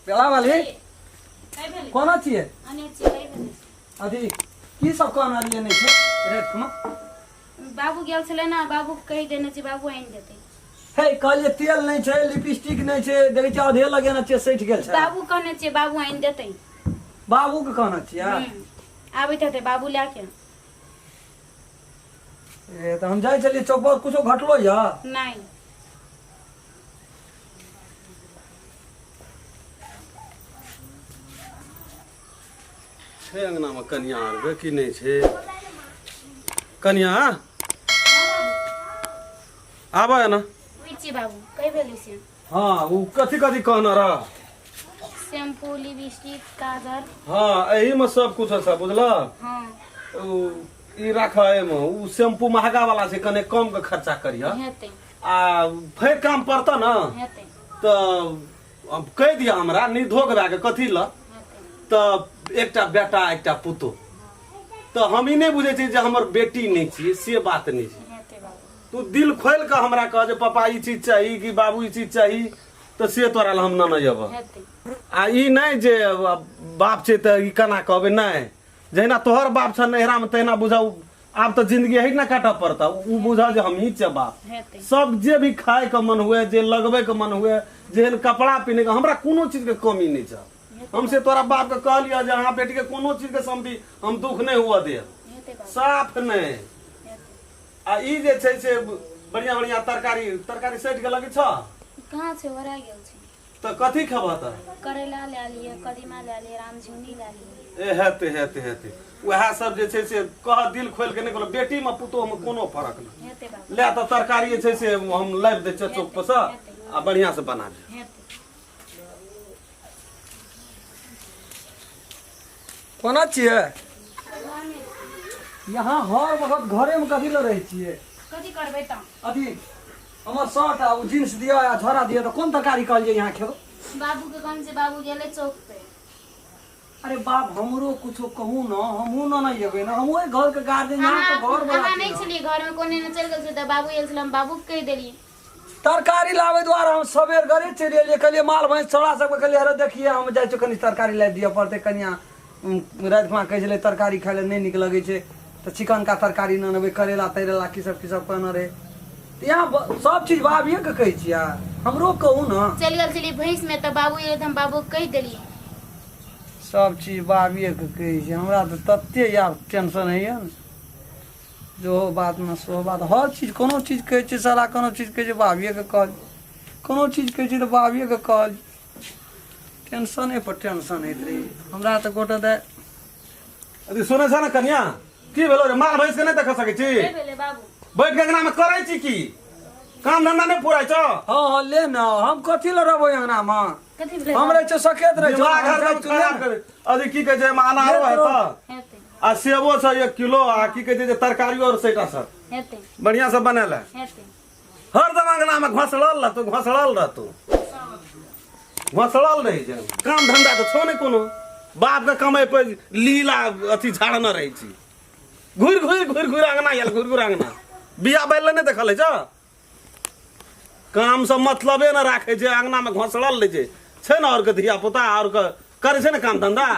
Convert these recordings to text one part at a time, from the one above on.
बेला वाली कोना छियै अथी की सब कहना रहियै नहि छै राति मे बाबू गेल छलै ने बाबू के कहि देने छै बाबू आनि देतै हे कहलियै तेल नहि छै लिपस्टिक नहि छै देखै छियै आधे लगेने छियै सठि गेल छै बाबू कहने छियै बाबू आनि देतै बाबू के कहने छियै आबैत हेतै बाबू लए के ए तऽ हम जाइ छलियै चौक पर कुछो घटलो यऽ नहि छै अङ्गनामे कनिया आर गे कि नहि छै कनिया आबऽ ने बुझि छी बाबू कहि भेलै से हँ ओ कथी कथी कहने रह शैम्पू लिपस्टिक काजर हँ एहिमे सब कुछ छै बुझलह हँ ओ ई राख एहिमे ओ शैम्पू महगा वाला छै कने कम के खर्चा करिह हेतै आ फेर काम पड़तऽ ने हेतै तऽ अब कहि दिअ हमरा निर्धोख भए कऽ कथी लए तऽ एकटा बेटा एकटा पुतोह तऽ हम ई नहि बुझै छियै जे हमर बेटी नहि छियै से बात नहि छै हेतै बाबू तू दिल खोलि कऽ हमरा कह जे पापा ई चीज चाही कि बाबू ई चीज चाही तऽ से तोरा लए हम नेने अयबह हेतै आ ई नहि जे बाप छै तऽ ई केना कहबै नहि जहिना तोहर बाप छ नैहरामे तहिना बुझाउ आब तऽ जिंदगी एही ने काटऽ पड़तऽ ओ बुझऽ जे हमही छियै बाप हेतै सब जे भी खाय के मन हुए जे लगबै के मन हुए जेहन कपड़ा पहिने के हमरा कोनो चीज के कमी नहि छै हम से तोरा बाप के कहलियऽ जे अहाँ बेटी के कोनो चीज के समझी हम दुख नहि हुअ देब हेतै बाबू साफ नहि हेतै आ ई जे छै से बढ़िया बढ़िया तरकारी तरकारी सठि गेल कि छऽ कहाँ छै ओरा गेल छै तऽ कथी खेबह तऽ करैला लए लिअ कदीमा लए लिअ रामझुनी लए लिअ ए हेतै हेतै हेतै उएह सब जे छै से कह दिल खोलि के नहि कहलहुँ बेटीमे पुतोहमे कोनो फरक नहि हेतै बाबू ले तऽ तरकारी जे छै से हम लाबि दै छियै चौक पर सँ आ बढ़िआँ से बना दे हेतै कोना छियै यहाँ हर वक्त घरेमे कथी लए रहै छियै कथी करबै तऽ अथी हमर शर्ट आ ओ जींस दिअ आ झोरा दिअ तऽ कोन तरकारी कहलियै यहाँ खेबै बाबूके कहन छै बाबू गेलै चौक पे अरे बाप हमरो कुछो कहू न हमहूँ न नहि एबै ने हमहूँ घर के गार्जियन यहाँ के घर वाला अहाँ नहि छलियै घरमे कोने ने चलि गेल छलियै तऽ बाबू आयल छलै हम बाबूके कहि देलियै तरकारी लाबै दुआरे हम सबेर घरे चलि एलियै कहलियै माल भैंस छोड़ा सबके कहलियै अरे देखियै हम जाइ छियै कनि तरकारी लाबि दिअ पड़तै कनिया राति खुना कहै छलै तरकारी खाय लए नहि नीक लगै छै तऽ चिकनका तरकारी ने अनबै करेला तरेला की सब की सब कहने रहै तऽ यहाँ सब चीज भाभिएके कहै छियै हमरो कहू ने चलि गेल छलियै भैंसमे तऽ बाबू एलै तऽ हम बाबूके कहि देलियै सब चीज भाभिएके कहै छै हमरा तऽ तते आब टेंशन होइए ने जो बातमे सेहो बात हर चीज कोनो चीज कहै छै साला कोनो चीज कहै छै भाभिएके कहल कोनो चीज कहै छै तऽ भाभिएके कहल टेंशने पर टेंशन होइत रहै हमरा तऽ गोटे दए अरे सुनै छ ने कन्या की भेलो रे माल भैंस के नहि देख सकै छी के भेलै बाबू बैठ के अंगना में करै छी की काम धंधा नहि पुराइ छौ हँ हँ ले ने हम कथी लए रहबै अंगनामे कथी भेलै हम रहै छियै सकेत रहै छियै दिमाग हम हरदम जाइ छियै खराब ने। करे अरे की कहै छै एहिमे अनारो ले तो। हेतऽ हेतै आ सेबो छै 1 किलो आ की कहै छै जे तरकारियो आर सेटा सब हेतै बढ़िया से बनेला हेतै हरदम अंगना में घसड़ल रहतो घसड़ल रहतो घसड़ल रहै छै काम धंधा तऽ छौ नहि कोनो बाप के कमाइ पर लीला अथी झाड़ने रहै छी घुरि घुरि घुरि घुरि अंगना आयल घुरि घुरि अंगना बिया बैल नहि देखल छै काम से मतलबे ने राखै छै अंगना में घसड़ल रहै छै छै ने आओर के धिया पुता आओर के करै छै ने काम धंधा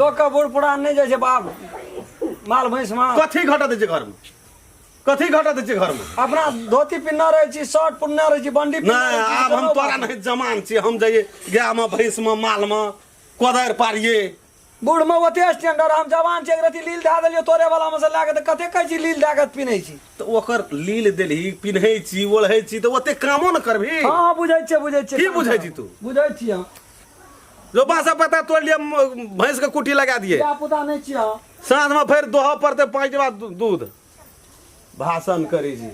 लोकके बूढ़ पुरान नहि जाइ छै बाप माल भैंसमे कथी घटत दै छै घरमे कथी घटत दै छै घरमे अपना धोती पिन्हने रहै छी शर्ट पिन्हने रहै छी बंडी पिन्हने नहि रहै छी, आब हम कोनो तोरा बात नहि जमान छी हम जाइए गायमे भैंसमे मालमे कोदारि पारिए बूढ़मे ओते स्टैंडर्ड हम जवान छी एक रति लील धए देलियौ तोरे वाला मे से लए कऽ तऽ कते कहै छी लील धए कऽ पिन्है छी तऽ ओकर लील देलही पिन्है छी ओढ़ै छी तऽ ओते कामो ने करबही हँ हँ बुझै छियै बुझै छियै की बुझै छी तू? बुझै छियै हम जो बाँस पत्ता तोड़ि लिअ भैंस के कुट्टी लगा दिए धिया पुता नहि छियै हम साँझमे फेर दोहऽ पड़तै 5 डिब्बा दूध भाषण करै छी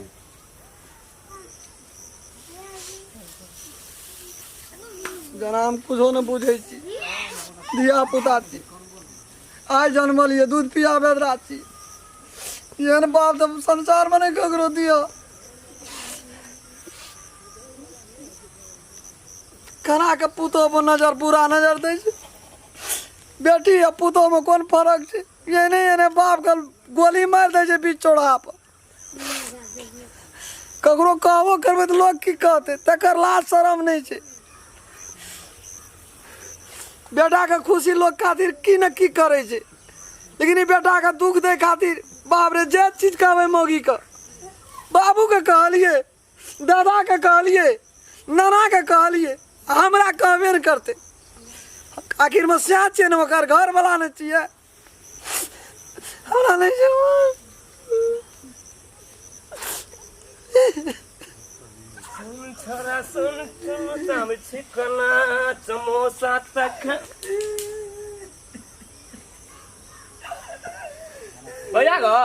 जेना हम कुछो नहि बुझै छी धिया पुता छी आइ जनमल ये दूध पियाबै छी एहन बाप तऽ संसारमे नहि ककरो दिअ केना के पुतोह पर नजर बुरा नजर दै छै बेटी आ पुतोहमे कोन फरक छै एहने एहने बापके गोली मारि दै छै बीच चौराहा पर ककरो कहबो करबै तऽ लोक की कहतै तकर लाज शरम नहि छै बेटाके खुशी लोक खातिर की ने की करै छै लेकिन ई बेटाके दुख दै खातिर बाप रे जे चीज कहबै मौगीके बाबूके कहलियै दादाके कहलियै नानाके कहलियै हमरा कहबे ने करतै आखिरमे सएह छियै ने ओकर घरवला ने छियै हमरा नहि छै सुन छोरा सुन समोसा में छिकना समोसा तक भैया गो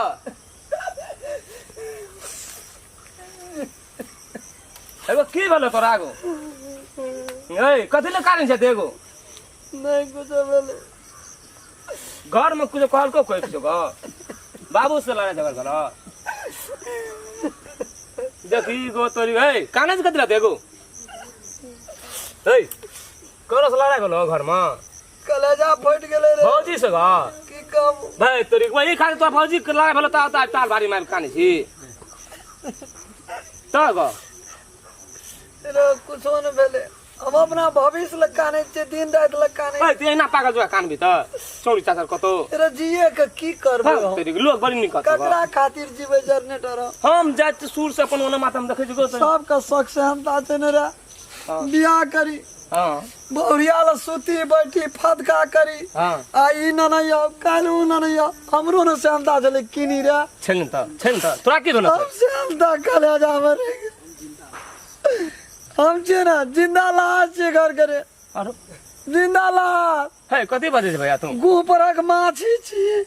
एगो की भेलो तोरा गो ए कथी ले कारण छै एगो नहि कुछो भेलै घर में कुछो कहलको कोई कुछो गो बाबू से लड़ाई झगड़ करो देखी गो तोरी ए काने से कथी रहते एगो ए करो से लड़ाई भेलो घर में कलेजा फटि गेलै रे भौजी से गो की कहू भाई तोरी वही खाली तोरा भौजी के लड़ाई भेलो ता ता ताल भारी मार काने छी त गो रे कुछो नहि भेलै हम अपना भविष्य लग कानै छियै दिन राति लग कानै ए तू एना पागल जो कानबी त चौरी चाचर कतो रे जिए के की करबै हम? तोरी लोग बड़ी निकत ककरा खातिर जीबै जनरेटर हम? हम जाइत छी सुर से अपन ओना माथा में देखै छी गो सबके शौक सेहनता छै ने रे बियाह करी हां बहुरिया ल सूती बैठी फदका करी हां आ ई ननैया काल्हि उ ननैया हमरो ने सेहनता छलै किनी रे छै ने त छै ने त तोरा की भेलो हम सेहनता कलेजा मे रहि गेल। हम छियै ने जिंदा लाश छियै घर करे अरे जिंदा लाश हे कथी बजै छै भैया तू गुह परक माछी छियै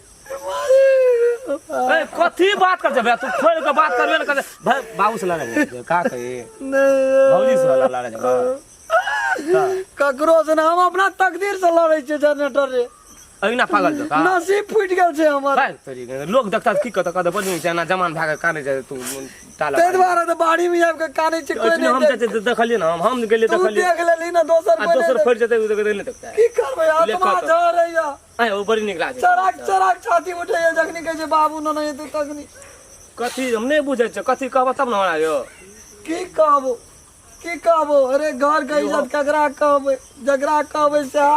ए कथी बात कर छै भैया तू खोल के बात करबे ने कर भाई बाबू से लड़ाई छै का कही नहि भौजी से लड़ाई छै ककरो से ना हम अपना तकदीर से लड़ै छियै जनरेटर रे अहिना पागल छौ का नसीब फूटि गेल छै हमर भाग तोरी के। लोग देखता तऽ की कहता कहता बड़ नीक छै एना जमान भए कऽ कानै छै तू टाला ताहि दुआरे तऽ बाड़ी मे आबि कऽ कानै छै कोइ ओहिठिना नहि हम देख जाइ छियै तऽ देखलियै ने हम हम गेलियै तू देखलियै देख लेली ना दोसर आ कोइ दोसर नहि फटि जेतै ओ तऽ नहि देखतै की करबै आत्मा लेखा तऽ। झरैया आँय ओ बड़ी नीक लागै छै चराक चराक छाती उठैया जखनी कहै छै बाबू न नहि हेतै तखनी कथी हम नहि बुझै छियै कथी कहबह तब ने हमरा यौ की कहबो की कहबो अरे घर के इज्जत ककरा कहबै जकरा कहबै सएह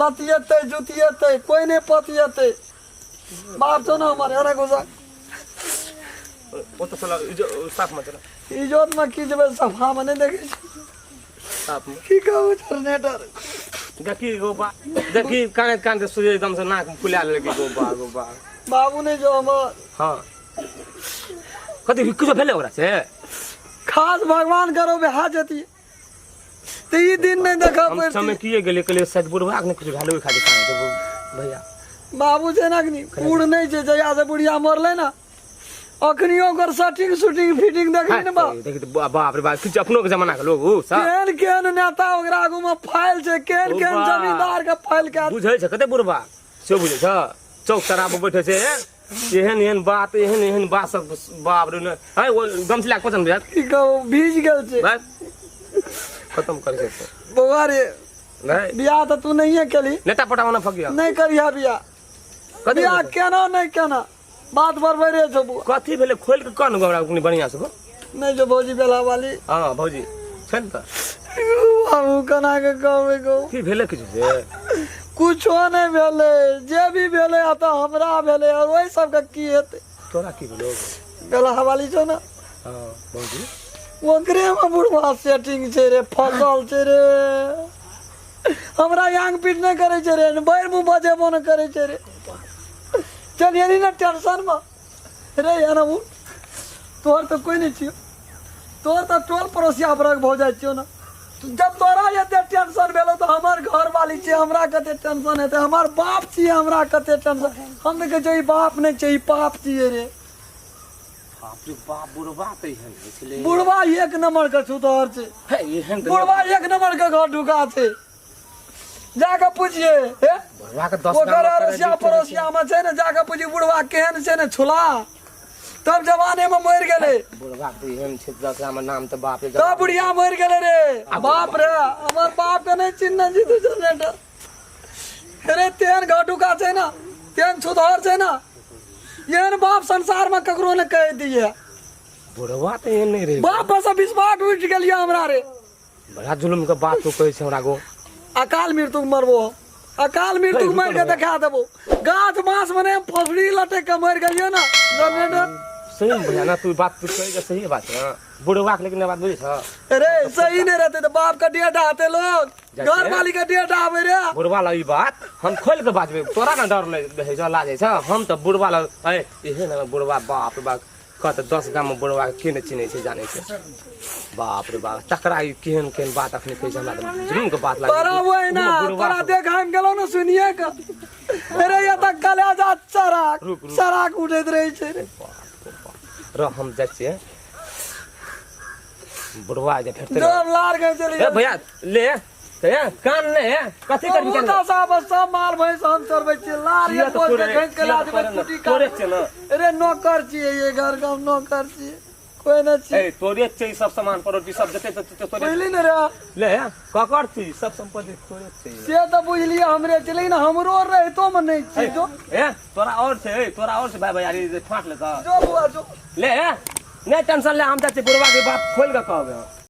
लतियेतै जुतियेतै कोइ नहि पतियेतै बाप छौ ने हमर एना गुस्सा ओ तऽ साला साफ मे चला इज्जत मे की जेबै सफा मे नहि देखै छी साफ मे की कहू जनरेटर देखी गो बा देखी कानैत कानैत सूर्य एकदम से नाक फुला लेलकै गो बा गो बा बाबू नहि जो हमर हँ कथी किछो भेलै ओकरा से खास भगवान करो भए जतियै तऽ ई दिन नहि देखऽ हम पड़तै चमकिए गेलियै कहलियै शायद बुढ़वा के नहि किछु भेलै ओहि खातिर कानै छै भैया बाबू छै ने अखनी बूढ़ नहि छै जहिया से बुढ़िया मरलै ने अखनी ओकर शर्टिंग शूटिंग फिटिंग देखली ने बा देखी तऽ बाप रे बाप किछु अपनो के जमाना के लोग उ सब केहन केहन नेता ओकरा आगू में फाइल छै केहन ओ केहन बा। जमींदार के फाइल के बुझै छै कते बुढ़वा से बुझै छ चौक चौराहा पर बैठे छै एहन एहन बात एहन एहन बात सब बाप रे ने है ओ गमछा कोचन बुझात की कहू भीज गेल छै भाई खत्म कर छै बौआ रे नहीं बियाह तऽ तू नहिए केली नेता पटावा ना फकिया नहि करिहा बियाह कथी बियाह केना नहि केना बात बरबरे छौ बौआ कथी भेलै खोल के कह ने हमरा कनी बढ़िया से नहि जो भौजी बेला वाली हां भौजी छै ने तऽ बाबू केना के कहबै गो की भेलै किछु से कुछो नहि भेलै जे भी भेलै आ तऽ हमरा भेलै और ओहि सबके की हेतै तोरा की भेलो बेला वाली छौ ने हां भौजी ओकरे मे बुढ़वा सेटिंग छै रे फसल छै रे हमरा यांग पीट नहि करै छै रे भरि मुँह बजेबो नहि करै छै रे चल एली ने टेंशन मे रे एना उठ तोहर तऽ कोइ नहि छियौ तोहर तऽ टोल पड़ोसिया पर भऽ जाइ छियौ ने जब तोरा एते टेंशन भेलौ तऽ हमर घर वाली छियै हमरा कते टेंशन हेतै हमर बाप छियै हमरा कते टेंशन हम तऽ कहै छियै ई बाप नहि छै ई पाप छियै रे बाप रे बाप बुढ़वा तऽ एहन होइ छलै बुढ़वा एक नंबर के छुतहर छै हे एहन तऽ बुढ़वा एक नंबर के घर ढुका छै जाके पूछिए हे बुढ़वा के दस ओकर गाम में अड़ोसिया पड़ोसिया में छै ने जाके पूछी बुढ़वा केहन छै ने छुला तब जवाने में मरि गेलै बुढ़वा के तऽ एहन छै दस गाम में नाम तऽ बाप रे तब बुढ़िया मरि गेलै रे बाप रे हमर बाप के नहि चिन्हने छी तू जनरेटर अरे तेहन घटुका छै ने तेहन छुतहर छै ने एहन बाप संसार में ककरो ने कहि दिए बुढ़वा तऽ एहन नहि रहे बाप पर से विश्वास उठि गेलियै हमरा रे बड़ा जुलुम के बात तू कहै छै हमरा गो अकाल मृत्यु मरबो अकाल मृत्यु मर के देखा देबो गाछ बांस मने फसड़ी लटक के मर गेलियो ना जनरेटर सही में भैया ना तू बात तू कहे सही बात है बुढ़वा के लेकिन बात बुझे छ अरे सही नहीं रहते तो बाप का डेट आते लोग जाते घर हैं। वाली का डेट आवे रे बुढ़वा लग ई बात हम खोल के बाजबे तोरा ना डर लगे छै लाजे छ हम तऽ बुढ़वा लग ए इहे ना बुढ़वा बाप रे बाप कहत 10 गाम में बुढ़वा के के नहि चिन्है छै जानै छै बाप रे बाप तकरा ई केहन केहन बात अखनी कहै छै हमरा तऽ जुलुम के बात तोरा लागै वो है ना तोरा देख हम गेलो ना सुनिए के अरे ये तक कलेजा चराक रुक, रुक। चराक उठैत रहै छै रे रह हम जाइ छियै बुढ़वा जे भेटतै जब लार गए चली ए भैया ले ते कान ने कथी करबी मुदा कान साहब सब माल भैंस हम चरबै छियै लार किया एक तऽ बोझ के तोरे- घैंच के किया ला तऽ देबै तोरे न- कुटी तोरे काट छियै न। अरे नौकर छियै ये घर के हम नौकर छियै कोई न छियै ए तोरे छै सब सामान परोटी सब जते तते तोरे बुझली ने रे ले ककर छी सब संपत्ति तोरे छै से तऽ बुझलियै हमरे छै लेकिन हमरो रहितो मे नहि छै जो ए तोरा और छै ए तोरा और छै भाई भैयारी जे फाट ले तऽ जो बुआ जो ले ए नहि टेंशन ले हम जाइ छियै बुढ़वा के बात खोलि के कहबै हम।